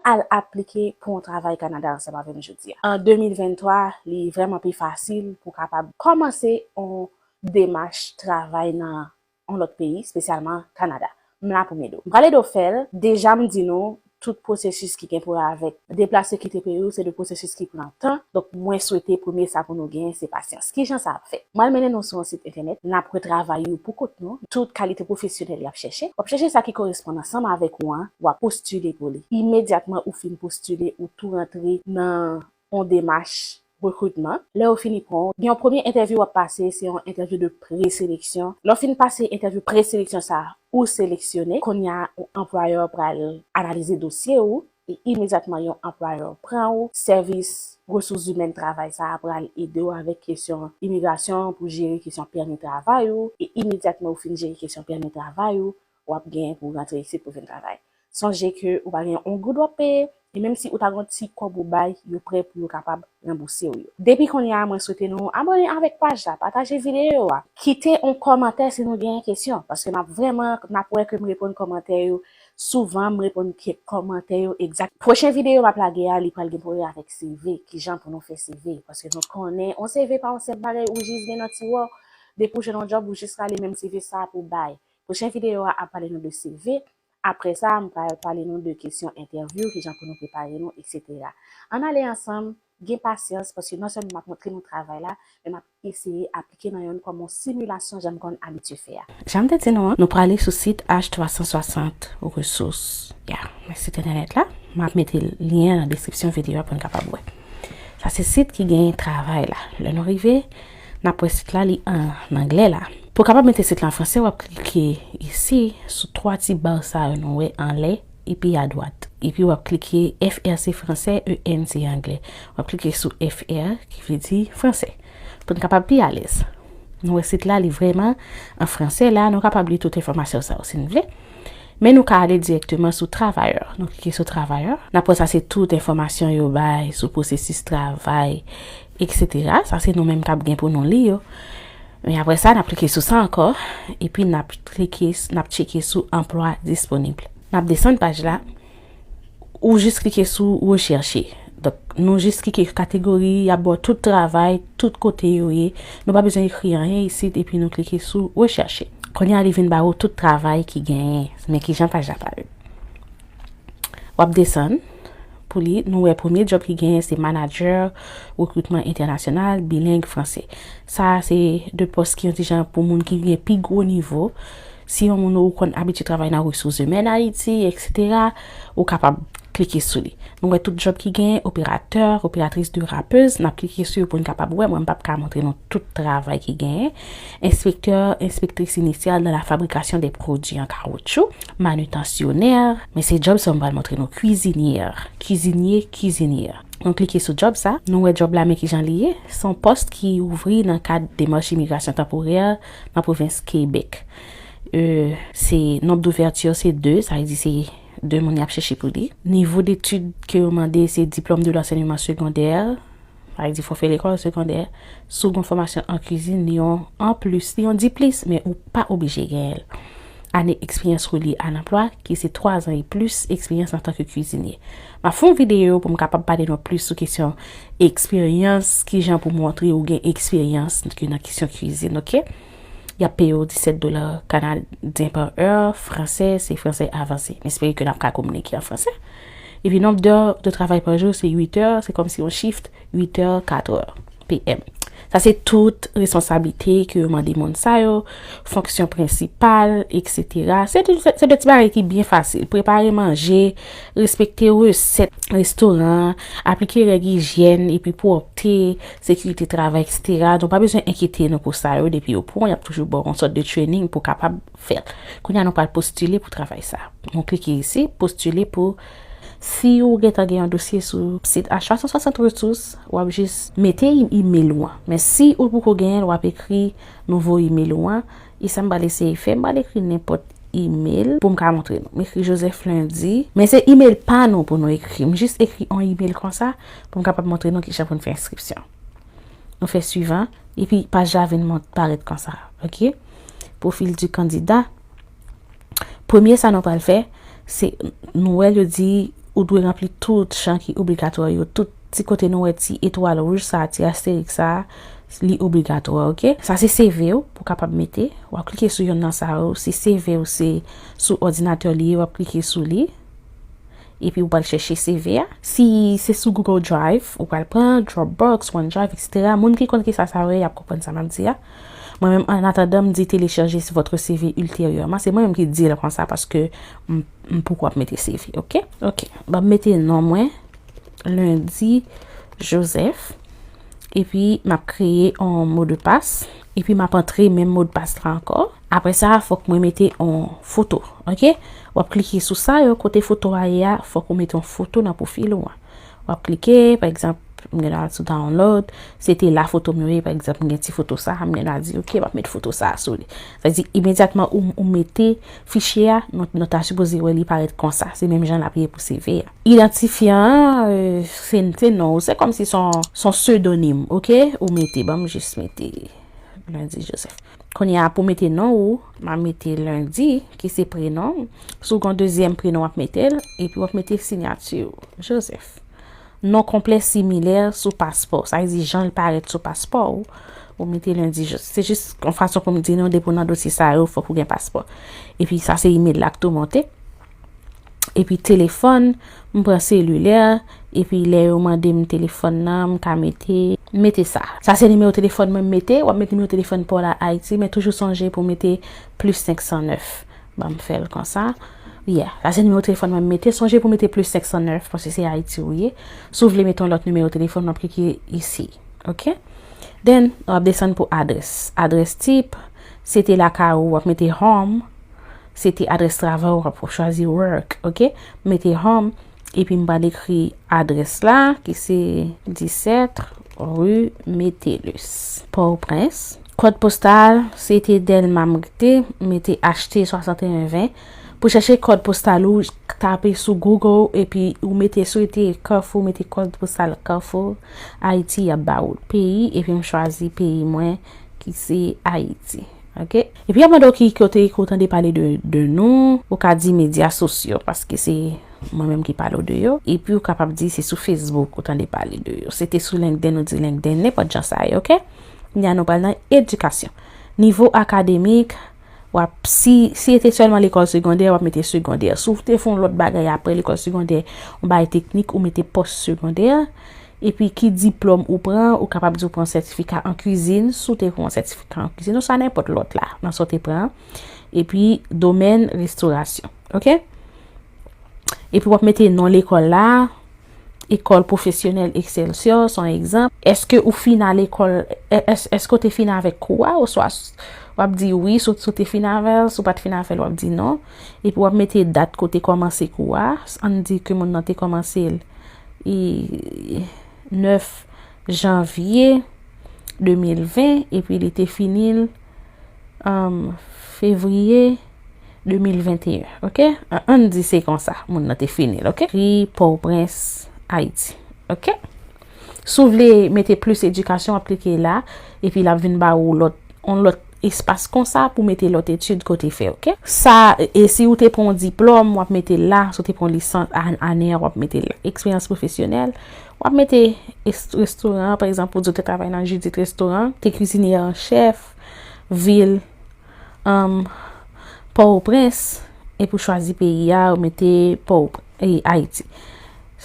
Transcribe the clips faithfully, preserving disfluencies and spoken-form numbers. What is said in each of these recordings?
al aplike pou yon travay Kanada ansanm avè m jodi a. An de mil venntwa, li vrèman pi fasil pou w kapab kòmanse yon demach travay nan yon lòt peyi, espesyalman Kanada. M la pou m ede w. M pral ede w fè l. Deja, m di nou, tout pwosesis ki gen pou wè avèk deplase kite peyi w, se de pwosesis ki pran tan. Donk, mwen swete premye sa pou nou genyen, se pasyans. Kijan sa ap fèt? Mwen al mennen nou sou yon sit entènèt, n ap wè travay yo pou kont nou, tout kalite pwofesyonèl y ap chèche. W ap chèche sa ki koresponn ansanm avèk ou an, w ap postile pou li. Imedyatman ou fin postile, ou tou rantre nan yon demach rekritman. Lè yo fini pran w, gen yon premye entèvyou w ap pase, se yon entèvyou de preseleksyon. Lè w fin pase entèvyou preseleksyon sa a, ou seleksyone. Kounye a, yon anplwayè pral analize dosye w, e imedyatman yon anplwayè pran w, sèvis resous imèn travay sa a pral ede w avèk kesyon imigrasyon pou jere kesyon pèmi travay ou, e imedyatman ou fin jere kesyon pèmi travay ou, w ap gen pou rantre isit pou vin travay. Sonje ke ou pa gen yon goud w ap peye, e menm si ou ta gen yon ti kòb ou bay, yo prè pou yo kapab ranbouse w yo. Depi kounye a, mwen swete nou abòne avèk paj la, pataje videyo a, kite yon kòmantè si nou gen kesyon, paske m ap vrèman, n ap wè ke m reponn kòmantè yo souvan, m reponn kèk kòmantè yo egzak. Pwochen videyo m ap lage a, li pral gen pou wè avèk C V, kijan pou nou fè C V, paske nou konnen, yon C V pa yon senp bagay ou jis gen nan tiwa w, depi w jwenn yon djòb, ou jis rale menm C V sa a pou w bay. Pwochen videyo a ap pale nou de C V. Apre sa, m pral pale nou de kesyon entèvyou, kijan pou nou prepare nou, etsetera. Ann ale ansanm, gen pasyans, paske non sèlman m ap montre nou travay la, men m ap eseye aplike nan yonn kòm yon similasyon, jan m konn abitye fè a. Jan m te di nou an, nou prale sou sit H twa san swasant Ressources. Ya, men sit entènèt la, m ap mete lyen an nan deskripsyon videyo a pou n kapab wè. Sa se sit ki gen travay la. Lè nou rive, n ap wè sit la, li an anglè la. Pou w kapab mete sit la an franse, w ap klike isi, sou twa ti ba sa yo nou wè anlè, epi adwat. Epi w ap klike F R se franse, E N se anglè. W ap klike sou F R, ki vle di franse. Pou n kapab pi alèz. Nou wè sit la, li vrèman an franse la, nou kapab li tout enfòmasyon sa yo si n vle. Men nou ka ale dirèkteman sou travayè. Nou klike sou travayè. N ap wè sa se tout enfòmasyon yo bay sou pwosesis travay, etsetera. Sa se nou menm k ap gen pou nou li yo. Men apre sa, n ap klike sou sa ankò. Epi n ap klike, n ap tcheke sou anplwa disponib. N ap desann paj la. Ou jis klike sou rechèche. Donk, nou jis klike kategori, y ap ba w tout travay, tout kote yo ye. Nou pa bezwen ekri anyen isit, epi nou klike sou rechèche. Kounye a, li vin ba ou tout travay ki genyen. Men kijan paj la parèt. W ap desann pou li. Nou wè premye djòb ki genyen se manadjè rekritman entènasyonal, bileng, franse. Sa a se de pòs ki yon ti jan pou moun ki gen pi gwo nivo. Si yon moun ou konn abitye travay nan resous imèn Ayiti, etsetera, ou kapab klike sou li. Nou wè tout djòb ki genyen, operatè, operatris de rapez, n ap klike sou yo pou n kapab wè, mwen m p ap ka montre nou tout travay ki genyen. Enspektè, enspektris inisyal dans la fabrication des produits en caoutchouc, manutansyonè, men se djòb sa m pral montre nou, kwizinyè, kwizinye, kwizinyè. Nou klike sou djòb sa, nou wè djòb la men kijan li ye, se yon pòs ki ouvri nan kad demach imigrasyon tanporè nan pwovens Kebèk. Euh, se nonb douvèti se de, sa vle di se de moun y ap chèche pou li. Nivo detid ke yo mande se diplòm de lansèyman segondè, sa vle di fò fè lekòl segondè. Si w gen fòmasyon an kwizin, li yon anplis, li yon diplis, men ou pa oblije genyen l. Ane eksperyans reli a lanplwa, ki se twa zan e plis eksperyans antanke kwizinye. M ap fè yon videyo pou m kapab pale nou plis sou kesyon eksperyans, kijan pou montre ou gen eksperyans nan kesyon kwizin, oke? Y ap peye w disèt dola kanadyen pa è, franse, se franse avanse. M espere ke n ap ka kominike an franse. Epi nonb dè de travay pa jou, se uit è, se kòmsi yon shift, uit è, kat è P M. Sa se tout responsablite ke yo mande moun sa yo, fonksyon prensipal, etsetera. Se de, se de ti bagay ki byen fasil. Prepare manje, respekte resèt restoran, aplike règ ijyèn epi pwòpte, sekirite travay, etsetera. Nou pa bezwen enkyete nou pou sa yo, depi yo pran w, y ap toujou ba w yon sòt de training pou w kapab fè l. Kounye a, nou pral postile pou travay sa. Nou klike isi, postile pou, si ou gentan gen yon dosye sou sit H twa san swasant Ressources, w ap jis mete im-, email ou an. Men si ou poko genyen l, w ap ekri nouvo email ou an. E sa m pral eseye fè, m pral ekri nenpòt email pou m ka montre nou. M ekri Joseph Lundi, men se email pa nou pou nou ekri. M jis ekri yon email konsa pou m kapab montre nou kijan pou n fè enskripsyon. Nou fè suivant, epi paj la vin mont parèt konsa, oke? Profil du candidat. Premye sa nou pral fè, se nou wè l yo di Ou dwe ranpli tout jan ki obligatwa yo, tout ti kote nou wè ti etwal wouj sa, ti asterik sa, li obligatwa, oke? Sa se C V w pou kapab mete. W ap klike sou yonn nan sa yo, si C V w se sou òdinatè li ye, w ap klike sou li. Epi ou pral chèche C V a. Si se sou Google Drive, ou pral pran Dropbox, OneDrive, et cetera. Moun ki konn ki sa sa ye, y ap konprann sa m ap di a. Mwen menm, an atandan, m di téléchargez votre C V ultérieurement. Se mwen menm ki di l konsa paske m, m poko ap mete C V, oke? Oke. Ban m mete non mwen, Lundi Joseph. Epi m ap kreye yon modpas. Epi m ap antre menm modpas la ankò. Apre sa, fòk mwen mete yon foto, oke? W ap klike sou sa yo, kote foto a ye a, fòk ou mete yon foto nan pwofil ou an. W ap klike, pa egzanp, m gen dwa sou download, se te la foto m yo ye, pa egzanp, m gen ti foto sa, m gen dwa di, oke, m ap met foto sa sou li. Sa vle di, imedyatman ou, ou mete fichye a, nou, nou ta sipoze wè li parèt konsa. Se menm jan l ap ye pou C V a. Idantifyan an, euh, se, se non w, se kòmsi se yon, se yon psedonim, oke? Ou mete, ban m jis mete Lundi Joseph. Kounye a, pou mete non ou, m a mete Lundi, ki se prenon. Si w gen yon dezyèm prenon, w ap mete l, epi w ap mete siyati w, Joseph. Non konplè similè sou paspò, sa vle di jan l parèt sou paspò w, ou mete Lundi Joseph. Se jis yon fason pou m di nou, depi w nan dosye sa yo, fòk ou gen paspò. Epi sa se imèl la k tou monte. Epi telefòn, m pran selilè, epi lè yo mande m telefòn nan, m ka mete, mete sa. Sa se nimewo telefòn mwen m mete, w ap mete nimewo telefòn pa w la Ayiti, men toujou sonje pou w mete plis senk san nèf. Ban m fè l konsa. Yeah, sa se nimewo telefòn mwen m mete, sonje pou w mete plis senk san nèf, paske se Ayiti ou ye. Si w vle mete yon lòt nimewo telefòn, w ap klike isi. Oke? Then, w ap desann pou adrès. Adrès tip, se te lakay ou, w ap mete home. Se te adrès travay ou, w ap chwazi work, oke? Mete home, epi m pral ekri adrès la, ki se disèt rue Metellus, Pòtoprens. Kòd postal, se te Dèlma m rete, mete H T swasanteyen ven. Pou chèche kòd postal ou, tape sou Google, epi ou mete sou te Carrefour, mete kòd postal Carrefour, Ayiti, y ap ba ou peyi, epi m chwazi peyi mwen, ki se Ayiti. Oke? Epi y ap mande w ki kote ke w tande pale de, de nou, ou ka di medya sosyo, paske se mwen menm ki pale w de yo. Epi ou kapab di se sou Facebook ou tande pale de yo. Se te sou LinkedIn, ou di LinkedIn, nenpòt jan sa ye, oke? Kounye a nou pral nan edikasyon. Nivo akademik, w ap, si, si se te sèlman lekòl segondè, w ap mete segondè. Si w te fè yon lòt bagay apre lekòl segondè, yon bagay teknik, ou mete pòs segondè. Epi ki diplòm ou pran, ou kapab di w pran sètifika an kwizin, si w te pran sètifika an kwizin, oswa nenpòt lòt la, nan sa w te pran. Epi domèn restorasyon, oke? Epi w ap mete non lekòl la, École Professionnelle Excelsior, se yon egzanp. Èske ou fin al lekòl, è-, èske w te fin avèk kou a, oswa s-, w ap di wi, si w, si w te fin avè l, si w pa t fin avè l, w ap di non. Epi w ap mete dat ke w te kòmanse kou a, ann di ke moun nan te kòmanse l e nèf janvye de mil ven, epi li te fini l, um, fevriye de mil venteyen, oke? An, ann di se konsa, moun nan te fini l, oke? Pri Pòtoprens, Ayiti, oke? Si w vle mete plis edikasyon, w ap klike la, epi l ap vin ba ou lòt, yon lòt espas konsa pou mete lòt etid ke w te fè, oke? Sa, e si w te pran yon diplòm, w ap mete l la, si w te pran yon lisans, a-, ane a, w ap mete l la. Eksperyans pwofesyonèl, w ap mete est-, restoran, pa egzanp, ou di w te travay nan Judith Restaurant, te kwizinyè an chèf, vil, um, Pòtoprens, epi w chwazi peyi a, ou mete Pòtoprens, e, Ayiti.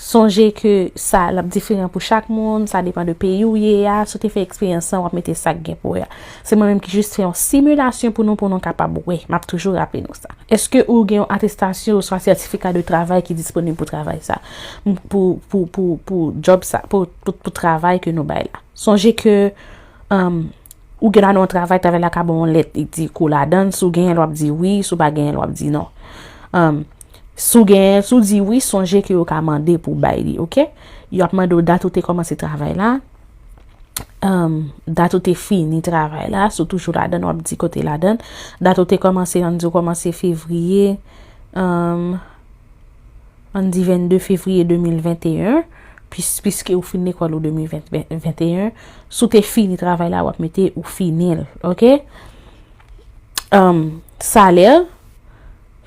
Sonje ke sa, l ap diferan pou chak moun, sa depann de peyi w ye a, si w te fè eksperyans lan, w ap mete sa k gen pou wè a. Se mwen menm ki jis fè yon similasyon pou nou, pou nou kapab wè. M ap toujou raple nou sa. Èske ou gen yon atestasyon oswa sètifika de travay ki disponib pou travay sa? Pou, pou, pou, pou djòb sa, pou, pou, pou travay ke nou bay la. Sonje ke, um, ou gen dwa nan yon travay, travay la ka ba w yon lèt, li di ke w ladan l, si w genyen l, w ap di wi, si w pa genyen l, w ap di non. Um, si w genyen l, si w di wi, sonje ke yo ka mande pou w bay li, oke? Yo ap mande w dat ou te kòmanse travay la, um, dat ou te fini travay la, si w toujou ladan l, w ap di kote ladan l. Dat ou te kòmanse, ann di w kòmanse fevriye, um, ann di vennde fevriye de mil venteyen, pis-, piske ou fin lekòl ou de mil ven, venteyen, si w te fini travay la, w ap mete ou fini l, oke? Um, salè,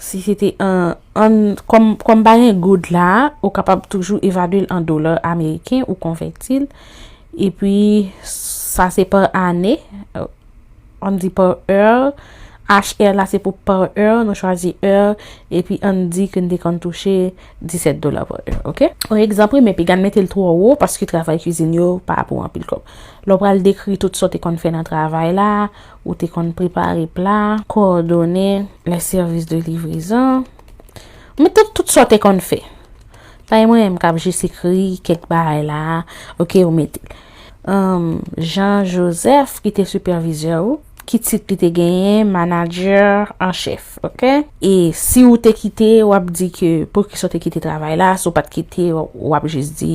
Si se te an, an kòm, kòm pa gen goud la, ou kapab toujou evalye l an dola ameriken ou konvèti l. Epi, sa se pa ane, ann di pa è. H R la se pou pa è, nou chwazi è, epi ann di ke n te konn touche disèt dola pa è, oke? Yon egzanp, wi, men piga n mete l twò wo, paske travay kizin yo pa pou anpil kòb. Lè w pral dekri tout sa w te konn fè nan travay la, ou te konn prepare pla, coordonner les services de livraison. Mete tout, tout sa w te konn fè. Sa e mwen menm k ap jis ekri kèk bagay la. Oke, ou mete l. Ahn, Jean Joseph, ki te sipèvizè ou, ki tit li te genyen? Manadjè an chèf, oke? E si ou te kite, w ap di ke poukisa w te kite travay la, si w pa t kite, w ap jis di,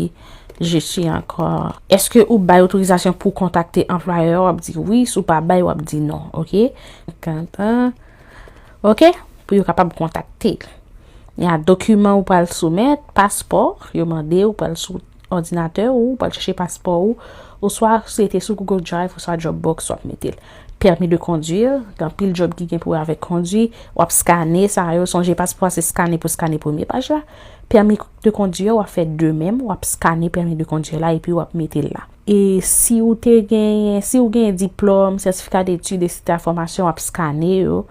je suis encore. Èske ou bay otorizasyon pou kontakte anplwayè a? W ap di wi, si w pa bay, w ap di non, oke? Kantan. Oke? Pou yo kapab kontakte l. Gen dokiman ou pral soumèt, paspò, yo mande ou pral sou òdinatè ou, ou pral chèche paspò ou, oswa si se te sou Google Drive, oswa Dropbox, w ap mete l. Pèmi de kondwi, gen anpil djòb ki gen pou wè avèk kondwi, w ap skane sa yo, sonje paspò a se skane pou skane premye paj la. Pèmi de kondwi, w ap fè de menm, w ap skane pèmi de kondwi la, epi w ap mete l la. E si ou te genyen, si ou genyen diplòm, sètifika detid, etsetera, fòmasyon, w ap skane yo.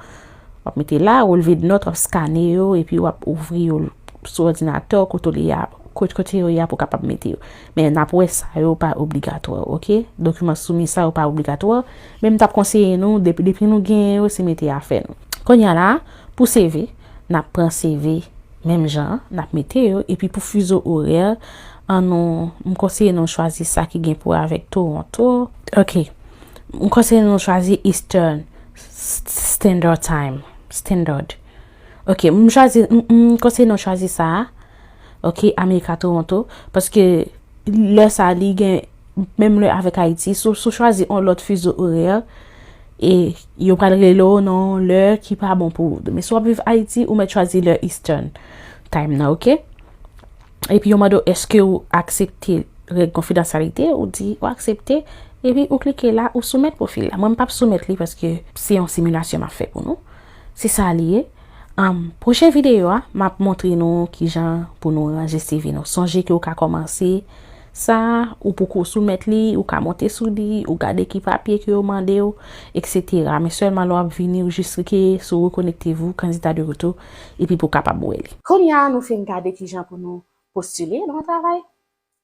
W ap mete la, relve de nòt, w ap skane yo, epi w ap ouvri yo sou òdinatè, kote w ye a, kot-, kote yo ye a pou w kapab mete yo. Men n ap wè sa yo pa obligatwa, oke? Dokiman soumi sa yo pa obligatwa, men m t ap konseye nou, depi, depi nou genyen yo, se mete afè nou. Kounye a la, pou C V, n ap pran C V menm jan an, n ap mete yo, epi pou fizo orè, an nou, m konseye nou chwazi sa ki gen pou wè avèk Toronto. Oke. M konseye nou chwazi Eastern S-, Standard Time. Standard. Oke, m chwazi, m, m konseye nou chwazi sa a. Oke, Amerika Toronto. Paske lè sa a, li gen menm lè avèk Ayiti. Si w, si w chwazi yon lòt fizo orè, e yo pral rele w nan yon lè ki pa bon pou ou. Men si w ap viv Ayiti, ou mèt chwazi lè Eastern Time nan, oke? Epi yo mande w, èske ou aksepte règ konfidansyalite? Ou di ou aksepte. Epi ou klike la, ou soumèt pwofil la. Mwen, m p ap soumèt li paske se yon similasyon m ap fè pou nou. Se sa li ye. Ann, pwochen videyo a, m ap montre nou kijan pou nou ranje C V nou. Sonje ke ou ka kòmanse sa, ou poko soumèt li, ou ka monte sou li, ou gade ki papye ke yo mande w, etsetera. Men sèlman lè w ap vini, ou jis klike sou reconnectez-vous, candidat de retour, epi pou w kapab wè li. Kounye a, nou fin gade kijan pou nou postile nan yon travay.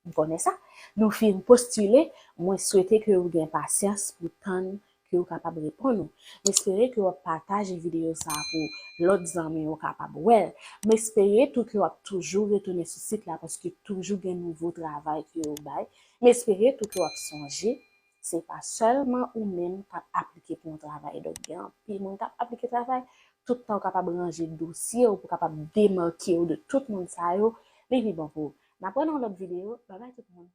M konnen sa. Nou fin postile, mwen swete ke ou gen pasyans pou tann ke yo kapab reponn ou. M espere ke w ap pataje videyo sa a pou lòt zanmi yo kapab wè l. M espere tou ke w ap toujou retounen sou sit la paske toujou gen nouvo travay ke yo bay. M espere tou ke w ap sonje, se pa sèlman ou menm k ap aplike pou yon travay. Donk, gen anpil moun k ap aplike travay. Tout tan w kapab ranje dosye w pou w kapab demake w de tout moun sa yo, li pi bon pou ou. N ap wè nan yon lòt videyo. Babay tout moun.